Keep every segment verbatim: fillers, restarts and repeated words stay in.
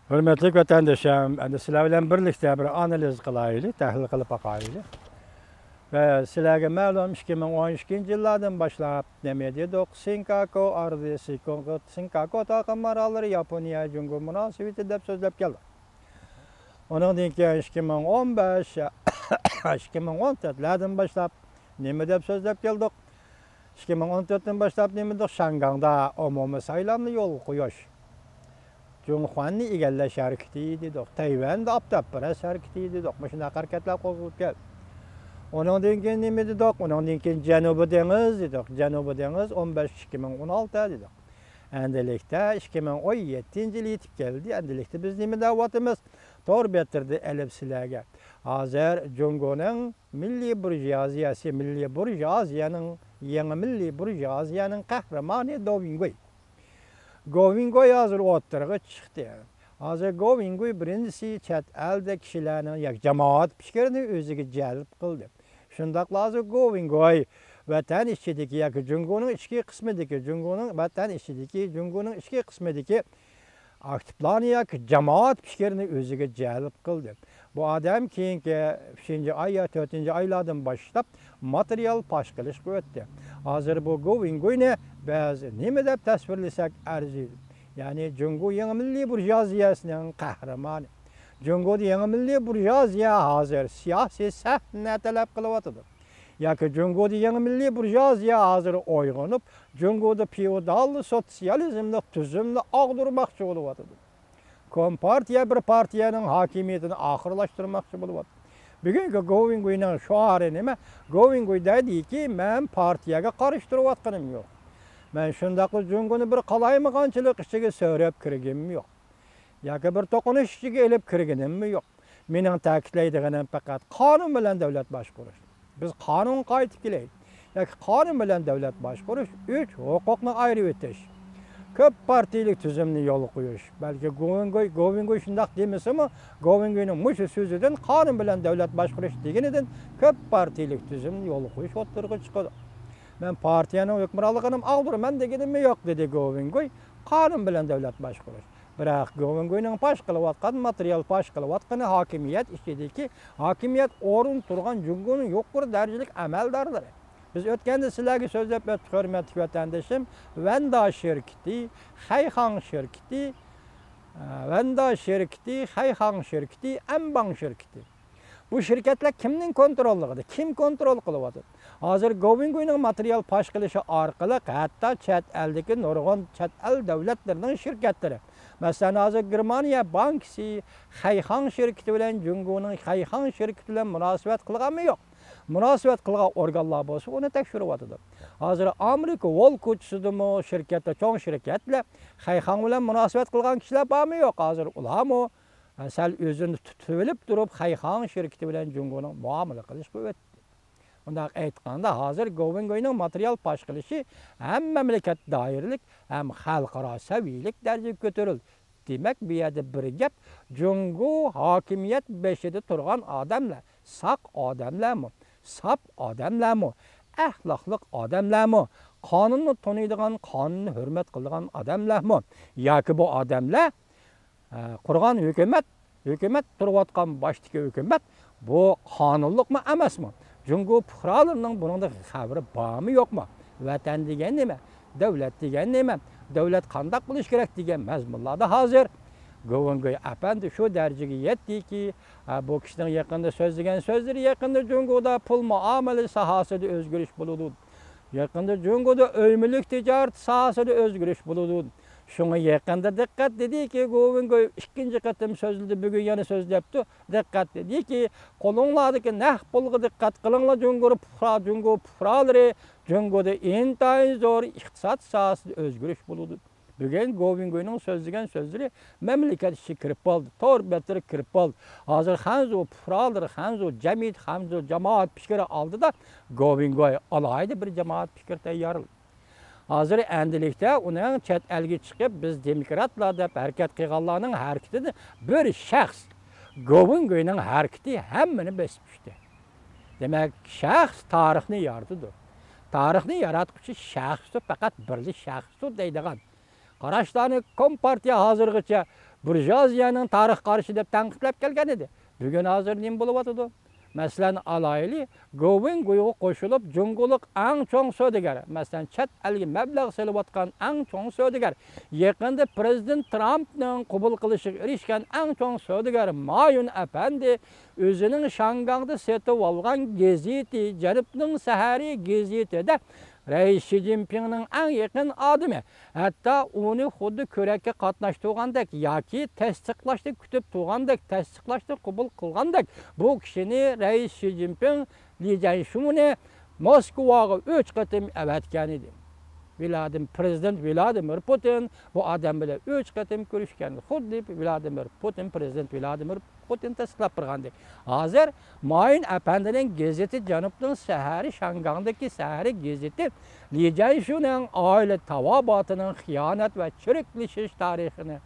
ھۆرمەتلىك ۋەتەندىشىم، ئەمدى سىلەر بىلەن بىرلىكتە بىر ئانالىز قىلايلى، تەھلىل قىلىپ باقايلى. ۋە سىلەرگە مەلۇم، ئىككى مىڭ ئون ئىككىنچى يىللاردىن باشلاپ نېمە دېدۇق؟ سىنكاكو ئارىلى، سىنكاكو، سىنكاكو تاقىم ئاراللىرى، ياپونىيە، جۇڭگو مۇناسىۋىتى دەپ سۆزلەپ كەلدۇق. ئۇنىڭدىن كېيىن ئىككى مىڭ ئون بەش، ئىككى مىڭ ئون تۆتلەردىن باشلاپ نېمە دەپ سۆزلەپ كەلدۇق؟ ئىككى مىڭ ئون تۆتتىن باشلاپ نېمە دېدۇق؟ شياڭگاڭدا ئومۇمىي سايلامنى يولغا قويۇش، جۇڭخۇەننى ئىگىلەش ھەرىكىتى دېدۇق، تەيۋەندە ئاپتاپپەرەس ھەرىكىتى دېدۇق. مۇشۇنداق ھەرىكەتلەر قوزغىلىپ كەلدى. ئۇنىڭدىن كېيىن نېمە دېدۇق؟ ئۇنىڭدىن كېيىن جەنۇبىي دېڭىز دېدۇق. جەنۇبىي دېڭىز ئون بەش ئىككى مىڭ ئون ئالتە دېدۇق. ئەندىلىكتە ئىككى مىڭ ئون يەتتىنچى يىل يېتىپ كەلدى. ئەندىلىكتە بىز نېمە دەۋاتىمىز؟ تور بەتلىرىدە ئېلىپ سىلەرگە. ھازىر جۇڭگونىڭ مىللىي بۇرژۇئازىيەسى، مىللىي بۇرژۇئازىيەنىڭ، يېڭى مىللىي بۇرژۇئازىيەنىڭ قەھرىمانى گوۋىنگوي. گوۋىنگوي ھازىر ئوتتۇرىغا چىقتى. ھازىر گوۋىنگوي بىرىنچىسى چەت ئەلدە كىشىلەرنىڭ ياكى جامائەت پىكرىنى ئۆزىگە جەلپ قىلدى. شۇنداقلا ھازىر گوۋىنگوي ۋەتەن ئىچىدىكى ياكى جۇڭگونىڭ ئىچكى قىسمىدىكى، جۇڭگونىڭ ۋەتەن ئىچىدىكى، جۇڭگونىڭ ئىچكى قىسمىدىكى ئاكتىپلارنى ياكى جامائەت پىكرىنى ئۆزىگە جەلپ قىلدى. بۇ ئادەم كېيىنكى ئۈچىنچى ئاي يا تۆتىنچى ئايلاردىن باشلاپ ماتېرىيال پاش قىلىشقا ئۆتتى. ھازىر بۇ گوۋىنگوينى بىز نېمە دەپ تەسۋىرلىسەك ئەرزىيدۇ؟ يەنى جۇڭگو يېڭى مىللىي بۇرژۇئازىيەسىنىڭ قەھرىمانى. جۇڭگودا يېڭى مىللىي بۇرژۇئازىيە ھازىر سىياسىي سەھنە تەلەپ قىلىۋاتىدۇ. ياكى جۇڭگودا يېڭى مىللىي بۇرژۇئازىيە ھازىر ئويغىنىپ، جۇڭگودا فېئودال سوتسىيالىزملىق تۈزۈمنى ئاغدۇرماقچى بولۇۋاتىدۇ. كومپارتىيە بىر پارتىيەنىڭ ھاكىمىيىتىنى ئاخىرلاشتۇرماقچى بولۇۋاتىدۇ. بۈگۈنكى گوۋىنگوينىڭ شوئارى نېمە؟ گوۋىنگوي دەيدىكى، مەن پارتىيەگە قارشى تۇرۇۋاتقىنىم يوق. مەن شۇنداقلا جۇڭگونى بىر قالايمىقانچىلىق ئىچىگە سۆرەپ كىرگىنىم يوق. ياكى بىر توقۇنۇش ئىچىگە ئېلىپ كىرگىنىممۇ يوق. مېنىڭ تەكىتلەيدىغىنىم پەقەت قانۇن بىلەن دۆلەت باشقۇرۇش. بىز قانۇنغا قايتىپ كېلەيلى. ياكى قانۇن بىلەن دۆلەت باشقۇرۇش، ئۈچ، ھوقۇقنى ئايرىۋېتىش. كۆپ پارتىيىلىك تۈزۈمنى يولغا قويۇش. بەلكى گوۋىنگوي، گوۋىنگوي شۇنداق دېمىسىمۇ، گوۋىنگوينىڭ مۇشۇ سۆزىدىن، قانۇن بىلەن دۆلەت باشقۇرۇش دېگىنىدىن كۆپ پارتىيىلىك تۈزۈمنى يولغا قويۇش ئوتتۇرىغا چىقىدۇ. مەن پارتىيەنىڭ ھۆكۈمرانلىقىنى ئاغدۇرىمەن دېگىنىممۇ يوق، دېدى گوۋىنگوي. قانۇن بىلەن دۆلەت باشقۇرۇش. بىراق گوۋىنگوينىڭ پاش قىلىۋاتقان، ماتېرىيال پاش قىلىۋاتقىنى ھاكىمىيەت ئىچىدىكى، ھاكىمىيەت ئورنىدا تۇرغان جۇڭگونىڭ يۇقىرى دەرىجىلىك ئەمەلدارلىرى. بىز ئۆتكەندە سىلەرگە سۆزلەپ ئۆتتۇق، ھۆرمەتلىك ۋەتەندىشىم، ۋەندا شىركىتى، خەيخاڭ شىركىتى، ئە، ۋەندا شىركىتى، خەيخاڭ شىركىتى، ئەنباڭ شىركىتى. بۇ شىركەتلەر كىمنىڭ كونتروللۇقىدا؟ كىم كونترول قىلىۋاتىدۇ؟ ھازىر گوۋىنگوينىڭ ماتېرىيال پاش قىلىشى ئارقىلىق ھەتتا چەت ئەلدىكى نۇرغۇن چەت ئەل دۆلەتلىرىنىڭ شىركەتلىرى، مەسىلەن، ھازىر گېرمانىيە بانكىسى خەيخاڭ شىركىتى بىلەن جۇڭگونىڭ خەيخاڭ شىركىتى بىلەن مۇناسىۋەت قىلغانمۇ يوق؟ مۇناسىۋەت قىلغان ئورگانلار بولسا ئۇنى تەكشۈرۈۋاتىدۇ. ھازىر ئامېرىكا ۋول كوچىسىدىمۇ شىركەتلەر، چوڭ شىركەتلەر خەيخاڭ بىلەن مۇناسىۋەت قىلغان كىشىلەر بارمۇ يوق؟ ھازىر ئۇلارمۇ سەل ئۆزىنى تۇتۇۋېلىپ تۇرۇپ، خەيخاڭ شىركىتى بىلەن جۇڭگونىڭ مۇئامىلە قىلىشقا ئۆتتى. ئۇنداق ئېيتقاندا، ھازىر گوۋىنگوينىڭ ماتېرىيال پاش قىلىشى ھەم مەملىكەت دائىرىلىك، ھەم خەلقئارا سەۋىيەلىك دەرىجىگە كۆتۈرۈلدى. دېمەك، بۇ يەردە بىر گەپ، جۇڭگو ھاكىمىيەت بېشىدا تۇرغان ئادەملەر ساق ئادەملەرمۇ، ساپ ئادەملەرمۇ، ئەخلاقلىق ئادەملەرمۇ، قانۇننى تونۇيدىغان، قانۇننى ھۆرمەت قىلىدىغان ئادەملەرمۇ ياكى بۇ ئادەملەر ئە، قۇرغان ھۆكۈمەت، ھۆكۈمەت تۇرۇۋاتقان باشتىكى ھۆكۈمەت، بۇ قانۇنلۇقمۇ ئەمەسمۇ؟ جۇڭگو پۇقرالىرىنىڭ بۇنىڭدىن خەۋىرى بارمۇ يوقمۇ؟ ۋەتەن دېگەن نېمە؟ دۆلەت دېگەن نېمە؟ دۆلەت قانداق بولۇشى كېرەك دېگەن مەزمۇنلاردا ھازىر گوۋىنگوي ئەپەندى شۇ دەرىجىگە يەتتىكى، ئە، بۇ كىشىنىڭ يېقىندا سۆزلىگەن سۆزلىرى، يېقىندا جۇڭگودا پۇل مۇئامىلە ساھەسىدە ئۆزگىرىش بولىدۇ. يېقىندا جۇڭگودا ئۆي مۈلۈك تىجارىتى ساھەسىدە ئۆزگىرىش بولىدۇ. شۇڭا يېقىندا دىققەت دېدىكى، گوۋىنگوي ئىككىنچى قېتىم سۆزلىدى، بۈگۈن يەنە سۆزلەپتۇ. دىققەت دېدىكى، قولۇڭلاردىكى نەق پۇلغا دىققەت قىلىڭلار، جۇڭگو پۇقرا-، جۇڭگو پۇقرالىرى، جۇڭگودا ئىنتايىن زور ئىقتىساد ساھەسىدە ئۆزگىرىش بولىدۇ. بۈگۈن گوۋىنگوينىڭ سۆزلىگەن سۆزلىرى مەملىكەت ئىچىگە كىرىپ قالدى، تور بەتلىرىگە كىرىپ قالدى. ھازىر خەنزۇ پۇقرالىرى، خەنزۇ جەمئىيىتى، خەنزۇ جامائەت پىكرى ئالدىدا گوۋىنگوي ئالاھىدە بىر جامائەت پىكرى تەييارلىدى. ھازىر ئەندىلىكتە ئۇنىڭ چەت ئەلگە چىقىپ، بىز دېموكراتلار دەپ ھەرىكەت قىلغانلارنىڭ ھەرىكىتىدىن بىر شەخس، گوۋىنگوينىڭ ھەرىكىتى ھەممىنى بېسىپ چۈشتى. دېمەك، شەخس تارىخنى يارىتىدۇ. تارىخنى ياراتقۇچى شەخستۇر، پەقەت بىرلا شەخستۇر دەيدىغان قاراشلارنى كومپارتىيە ھازىرغىچە بۇرژۇئازىيەنىڭ تارىخ قارىشى دەپ تەنقىدلەپ كەلگەن ئىدى. بۈگۈن ھازىر نېمە بولۇۋاتىدۇ؟ مەسىلەن، ئالايلى، گوۋېنگويغا قوشۇلۇپ، جۇڭگولۇق ئەڭ چوڭ سودىگەر، مەسىلەن، چەت ئەلگە مەبلەغ سېلىۋاتقان ئەڭ چوڭ سودىگەر، يېقىندا پىرېزىدېنت ترامپنىڭ قوبۇل قىلىشىغا ئېرىشكەن ئەڭ چوڭ سودىگەر ما يۈن ئەپەندى ئۆزىنىڭ شياڭگاڭدا سېتىۋالغان گېزىتى، جەنۇبنىڭ سەھەرى گېزىتىدە رەئىس شى جىنپىڭنىڭ ئەڭ يېقىن ئادىمى، ھەتتا ئۇنى خۇددى كۆرەككە قاتناشتۇرغاندەك ياكى تەستىقلاشنى كۈتۈپ تۇرغاندەك، تەستىقلاشنى قوبۇل قىلغاندەك، بۇ كىشىنى رەئىس شى جىنپىڭ لى جيەنشۇنى موسكۋاغا ئۈچ قېتىم ئەۋەتكەن ئىدى. ۋلادىم-، پىرېزىدېنت ۋلادىمىر پۇتىن بۇ ئادەم بىلەن ئۈچ قېتىم كۆرۈشكەن. خۇددى ۋلادىمىر پۇتىن، پىرېزىدېنت ۋلادىمىر پۇتىن تەستىقلاپ بەرگەندەك. ھازىر ما يۈن ئەپەندىنىڭ گېزىتى، جەنۇبنىڭ سەھەرى، شياڭگاڭدىكى سەھەرى گېزىتى لى جيەنشۇنىڭ ئائىلە تاۋابىئاتىنىڭ خىيانەت ۋە چىرىكلىشىش تارىخىنى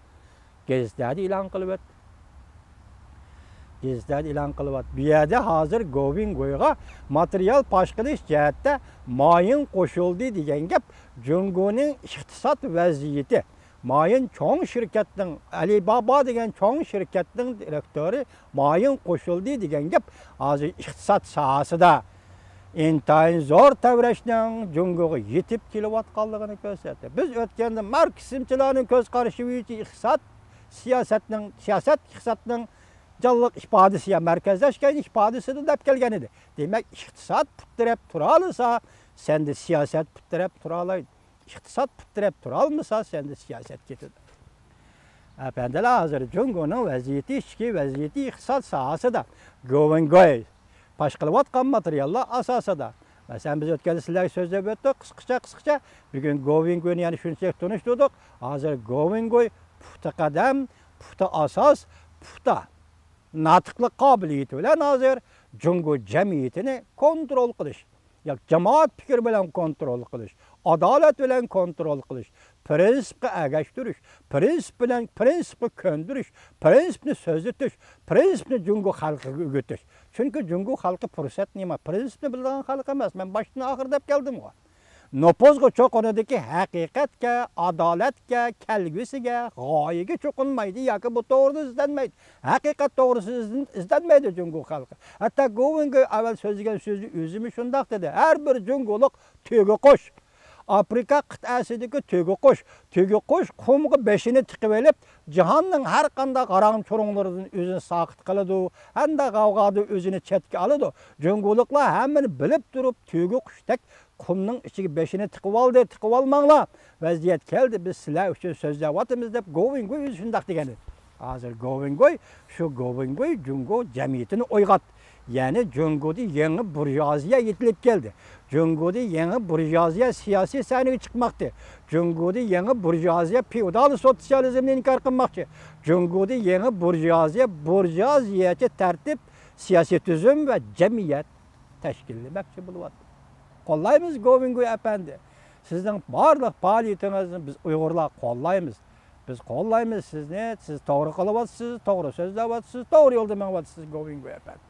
گېزىتلەردە ئېلان قىلىۋەتتى. گېزىتلەردە ئېلان قىلىۋەتتى. بۇ يەردە ھازىر گوۋېنگويغا ماتېرىيال پاش قىلىش جەھەتتە ما يۈن قوشۇلدى دېگەن گەپ جۇڭگونىڭ ئىقتىساد ۋەزىيىتى. ما يۈن چوڭ شىركەتنىڭ، ئەلىبابا دېگەن چوڭ شىركەتنىڭ دىرېكتورى ما يۈن قوشۇلدى دېگەن گەپ ھازىر ئىقتىساد ساھەسىدە ئىنتايىن زور تەۋرەشنىڭ جۇڭگوغا يېتىپ كېلىۋاتقانلىقىنى كۆرسەتتى. بىز ئۆتكەندە ماركسىزمچىلارنىڭ كۆز قارىشى بويىچە ئىقتىساد سىياسەتنىڭ، سىياسەت ئىقتىسادنىڭ جانلىق ئىپادىسى يا مەركەزلەشكەن ئىپادىسىدۇر دەپ كەلگەن ئىدى. دېمەك، ئىقتىساد پۇت تىرەپ تۇرالىسا، سەندە سىياسەت پۇت تىرەپ تۇرالايدۇ. ئىقتىساد پۇت تىرەپ تۇرالمىسا، سەندە سىياسەت كېتىدۇ. ئەپەندىلەر، ھازىر جۇڭگونىڭ ۋەزىيىتى، ئىچكى ۋەزىيىتى ئىقتىساد ساھەسىدە گوۋېنگوي پاش قىلىۋاتقان ماتېرىياللار ئاساسىدا، مەسىلەن، بىز ئۆتكەندە سىلەرگە سۆزلەپ ئۆتتۇق، قىسقىچە، قىسقىچە، بۈگۈن گوۋېنگوينى يەنە شۇنچىلىك تونۇشتۇردۇق. ھازىر گوۋېنگوي پۇختا قەدەم، پۇختا ئاساس، پۇختا ناتىقلىق قابىلىيىتى بىلەن ھازىر جۇڭگو جەمئىيىتىنى كونترول قىلىش، ياكى جامائەت پىكرى بىلەن كونترول قىلىش، ئادالەت بىلەن كونترول قىلىش، پىرىنسىپقا ئەگەشتۈرۈش، پىرىنسىپ بىلەن، پىرىنسىپقا كۆندۈرۈش، پىرىنسىپنى سۆزلىتىش، پىرىنسىپنى جۇڭگو خەلقىگە ئۆگىتىش. چۈنكى جۇڭگو خەلقى پۇرسەت نېمە، پىرىنسىپنى بىلىدىغان خەلق ئەمەس. مەن باشتىن ئاخىر دەپ كەلدىمغۇ. نوپۇزغا چوقۇنىدىكى ھەقىقەتكە، ئادالەتكە، كەلگۈسىگە، غايىگە چوقۇنمايدۇ ياكى بۇ توغرىدا ئىزدەنمەيدۇ. ھەقىقەت توغرىسىدا ئىزدەن-، ئىزدەنمەيدۇ جۇڭگو خەلقى. ھەتتا گوۋېنگوي ئەۋۋەل سۆزلىگەن سۆزى ئۆزىمۇ شۇنداق دېدى. ھەر بىر جۇڭگولۇق تۆگە قوش. ئافرىقا قىتئەسىدىكى تۆگە قۇش. تۆگە قۇش قۇمغا بېشىنى تىقىۋېلىپ، جاھاننىڭ ھەر قانداق غاراڭ-چۇرۇڭلىرىدىن ئۆزىنى ساقىت قىلىدۇ، ھەمدە غەۋغادىن ئۆزىنى چەتكە ئالىدۇ. جۇڭگولۇقلار ھەممىنى بىلىپ تۇرۇپ، تۆگە قۇشتەك قۇمنىڭ ئىچىگە بېشىنى تىقىۋالدى، تىقىۋالماڭلار. ۋەزىيەت كەلدى، بىز سىلەر ئۈچۈن سۆزلەۋاتىمىز دەپ، گوۋېنگوي ئۆزى شۇنداق دېگەن ئىدى. ھازىر گوۋېنگوي، شۇ گوۋېنگوي جۇڭگو جەمئىيىتىنى ئويغاتتى. يەنى جۇڭگودا يېڭى بۇرژۇئازىيە يېتىلىپ كەلدى. جۇڭگودا يېڭى بۇرژۇئازىيە سىياسىي سەھنىگە چىقماقتا. جۇڭگودا يېڭى بۇرژۇئازىيە فېئودال سوتسىيالىزمنى ئىنكار قىلماقچى. جۇڭگودا يېڭى بۇرژۇئازىيە، بۇرژۇئازىيەچە تەرتىپ، سىياسىي تۈزۈم ۋە جەمئىيەت تەشكىللىمەكچى بولۇۋاتىدۇ. قوللايمىز گوۋېنگوي ئەپەندى. سىزنىڭ بارلىق پائالىيىتىڭىزنى بىز ئۇيغۇرلار قوللايمىز. بىز قوللايمىز سىزنى، سىز توغرا قىلىۋاتىسىز، توغرا سۆزلەۋاتىسىز، توغرا يولدا مېڭىۋاتىسىز گوۋېنگوي ئەپەندى.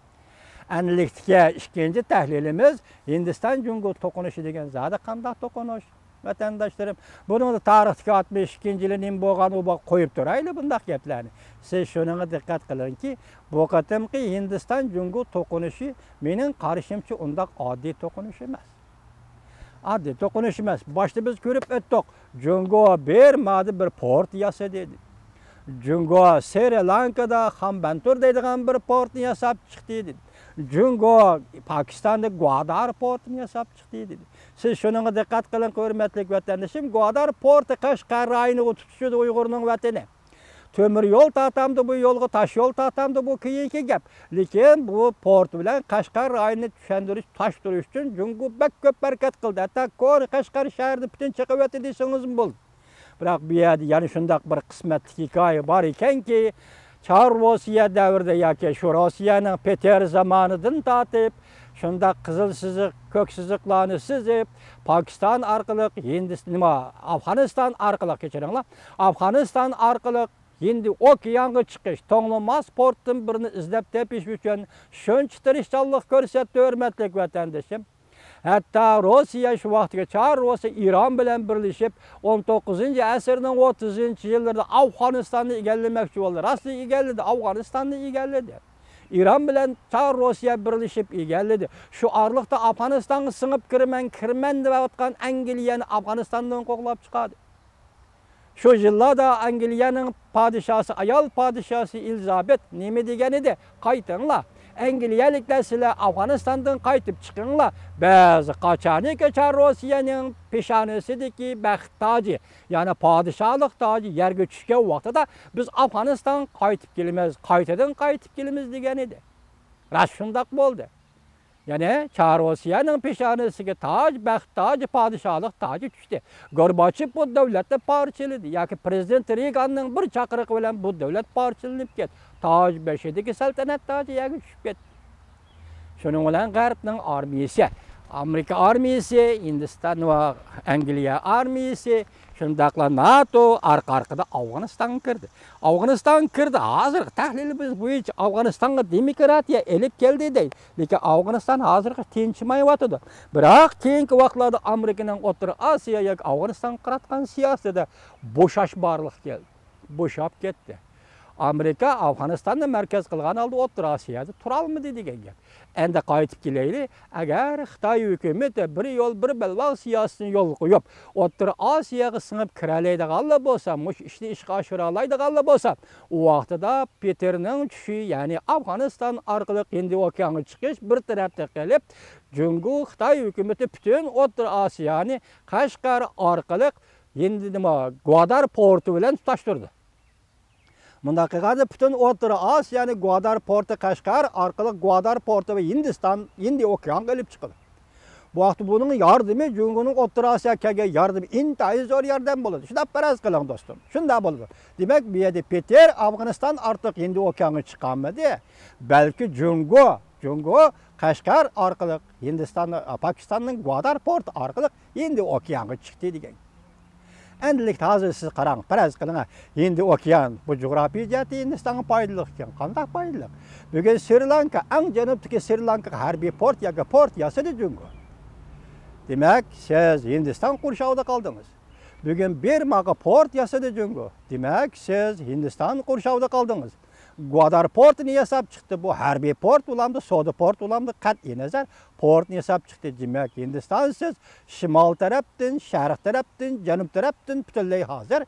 ئەنىلىكتىكى ئىككىنچى تەھلىلىمىز ھىندىستان جۇڭگو توقۇنۇشى دېگەن زادى قانداق توقۇنۇش؟ ۋەتەنداشلىرىم، بۇنىڭدا تارىختىكى ئاتمىش ئىككىنچى يىلى نېمە بولغان، ئۇ بار، قويۇپ تۇرايلى بۇنداق گەپلەرنى. سىز شۇنىڭغا دىققەت قىلىڭكى، بۇ قېتىمقى ھىندىستان جۇڭگو توقۇنۇشى مېنىڭ قارىشىمچە ئۇنداق ئاددىي توقۇنۇش ئەمەس. ئاددىي توقۇنۇش ئەمەس. باشتا بىز كۆرۈپ ئۆتتۇق. جۇڭگو بىرمادا بىر پورت ياسىدى. جۇڭگو سرى لانكىدا خامبەنتۇر دەيدىغان بىر پورتنى ياساپ چىقتى دېدى. جۇڭگو پاكىستاندا گۋادار پورتىنى ياساپ چىقتى دېدى. سىز شۇنىڭغا دىققەت قىلىڭ، ھۆرمەتلىك ۋەتەندىشىم، گۋادار پورتى قەشقەر رايونىغا تۇتىشىدۇ، ئۇيغۇرنىڭ ۋەتىنى. تۆمۈر يول تارتامدۇ بۇ يولغا، تاش يول تارتامدۇ، بۇ كېيىنكى گەپ. لېكىن بۇ پورت بىلەن قەشقەر رايونىنى چۈشەندۈرۈش، تۇتاشتۇرۇش ئۈچۈن جۇڭگو بەك كۆپ ھەرىكەت قىلدى. ھەتتا كونا قەشقەر شەھىرىنى پۈتۈن چېقىۋەتتى دېسىڭىزمۇ بولىدۇ. بىراق بۇ يەردە يەنە شۇنداق بىر قىسمەتلىك ھېكايە بار ئىكەنكى، چار روسىيە دەۋرىدە ياكى شۇ روسىيەنىڭ پېتېر زامانىدىن تارتىپ، شۇنداق قىزىل سىزىق، كۆك سىزىقلارنى سىزىپ، پاكىستان ئارقىلىق ھىندىستان، نېمە، ئافغانىستان ئارقىلىق، كەچۈرۈڭلار، ئافغانىستان ئارقىلىق ھىندى ئوكيانغا چىقىش، توڭلىماس پورتتىن بىرنى ئىزدەپ تېپىش ئۈچۈن شۇنچە تىرىشچانلىق كۆرسەتتى، ھۆرمەتلىك ۋەتەندىشىم. ھەتتا روسىيە شۇ ۋاقىتقا چار روسىيە ئىران بىلەن بىرلىشىپ، ئون توققۇزىنچى ئەسىرنىڭ ئوتتۇزىنچى يىللىرىدا ئافغانىستاننى ئىگىلىمەكچى بولدى. راستلا ئىگىلىدى، ئافغانىستاننى ئىگىلىدى. ئىران بىلەن چار روسىيە بىرلىشىپ ئىگىلىدى. شۇ ئارىلىقتا ئافغانىستانغا سىڭىپ كىرىمەن، كىرىمەن دەۋاتقان ئەنگلىيەنى ئافغانىستاندىن قوغلاپ چىقاردى. شۇ يىللاردا ئەنگلىيەنىڭ پادىشاسى، ئايال پادىشاسى ئېلىزابېت نېمە دېگەن ئىدى؟ قايتىڭلار، ئەنگلىيەلىكلەر، سىلەر ئافغانىستاندىن قايتىپ چىقىڭلار، بىز قاچانكى چار روسىيەنىڭ پېشانىسىدىكى بەخت تاجى، يەنى پادىشاھلىق تاجى يەرگە چۈشكەن ۋاقتىدا بىز ئافغانىستانغا قايتىپ كېلىمىز، قايتىدىن قايتىپ كېلىمىز دېگەن ئىدى. راست شۇنداق بولدى. يەنى چار روسىيەنىڭ پېشانىسىگە تاج، بەخت تاجى، پادىشاھلىق تاجى چۈشتى. گورباچېف بۇ دۆلەتنى پارچىلىدى ياكى پرېزىدېنت رېگاننىڭ بىر چاقىرىقى بىلەن بۇ دۆلەت پارچىلىنىپ كەتتى. تاج بېشىدىكى سەلتەنەت تاجى يەرگە چۈشۈپ كەتتى. شۇنىڭ بىلەن غەربنىڭ ئارمىيىسى، ئامېرىكا ئارمىيىسى، ھىندىستان ۋە ئەنگلىيە ئارمىيىسى، شۇنداقلا ناتو ئارقا-ئارقىدا ئافغانىستانغا كىردى. ئافغانىستانغا كىردى. ھازىرقى تەھلىلىمىز بويىچە ئافغانىستانغا دېموكراتىيە ئېلىپ كەلدى دەيدۇ. لېكىن ئافغانىستان ھازىرغىچە تىنچىمايۋاتىدۇ. بىراق كېيىنكى ۋاقىتلاردا ئامېرىكىنىڭ ئوتتۇرا ئاسىيا ياكى ئافغانىستانغا قاراتقان سىياسىتىدە بوشاش بارلىققا كەلدى. بوشاپ كەتتى. ئامېرىكا ئافغانىستاننى مەركەز قىلغان ھالدا ئوتتۇرا ئاسىيادا تۇرالمىدى دېگەن گەپ. ئەمدى قايتىپ كېلەيلى، ئەگەر خىتاي ھۆكۈمىتى بىر يول، بىر بەلباغ سىياسىتىنى يولغا قويۇپ، ئوتتۇرا ئاسىياغا سىڭىپ كىرەلەيدىغانلا بولسا، مۇشۇ ئىشنى ئىشقا ئاشۇرالايدىغانلا بولسا، ئۇ ۋاقتىدا پېتېرنىڭ چۈشى، يەنى ئافغانىستان ئارقىلىق ھىندى ئوكيانغا چىقىش بىر تەرەپتە قېلىپ، جۇڭگو، خىتاي ھۆكۈمىتى پۈتۈن ئوتتۇرا ئاسىيانى قەشقەر ئارقىلىق ھىندى نېمە، گۋادار پورتى بىلەن تۇتاشتۇردى. مۇنداق قىلغاندا پۈتۈن ئوتتۇرا ئاسىيانى گۋادار پورتى، قەشقەر ئارقىلىق گۋادار پورتى ۋە ھىندىستان، ھىندى ئوكيانغا ئېلىپ چىقىدۇ. بۇ ۋاقىتتا بۇنىڭ ياردىمى، جۇڭگونىڭ ئوتتۇرا ئاسىياغا كەلگەن ياردىمى ئىنتايىن زور ياردەم بولىدۇ. شۇنداق پەرەز قىلىڭ دوستۇم. شۇنداق بولىدۇ. دېمەك، بۇ يەردە پېتېر ئافغانىستان ئارقىلىق ھىندى ئوكيانغا چىقالمىدى. بەلكى جۇڭگو، جۇڭگو قەشقەر ئارقىلىق ھىندىستان، پاكىستاننىڭ گۋادار پورتى ئارقىلىق ھىندى ئوكيانغا چىقتى دېگەن. ئەمدىلىكتە ھازىر سىز قاراڭ، پەرەز قىلىڭ، ھىندى ئوكيان بۇ جۇغراپىيە جەھەتتە ھىندىستانغا پايدىلىق ئىكەن. قانداق پايدىلىق؟ بۈگۈن سرى لانكا، ئەڭ جەنۇبتىكى سرى لانكىغا ھەربىي پورت ياكى پورت ياسىدى جۇڭگو. دېمەك، سىز ھىندىستان قورشاۋىدا قالدىڭىز. بۈگۈن بىرماغا پورت ياسىدى جۇڭگو. دېمەك، سىز ھىندىستان قورشاۋىدا قالدىڭىز. گۋادار پورتىنى ياساپ چىقتى. بۇ ھەربىي پورت بولامدۇ، سودا پورت بولامدۇ، قەتئىي نەزەر، پورتنى ياساپ چىقتى. دېمەك، ھىندىستانسىز شىمال تەرەپتىن، شەرق تەرەپتىن، جەنۇب تەرەپتىن پۈتۈنلەي ھازىر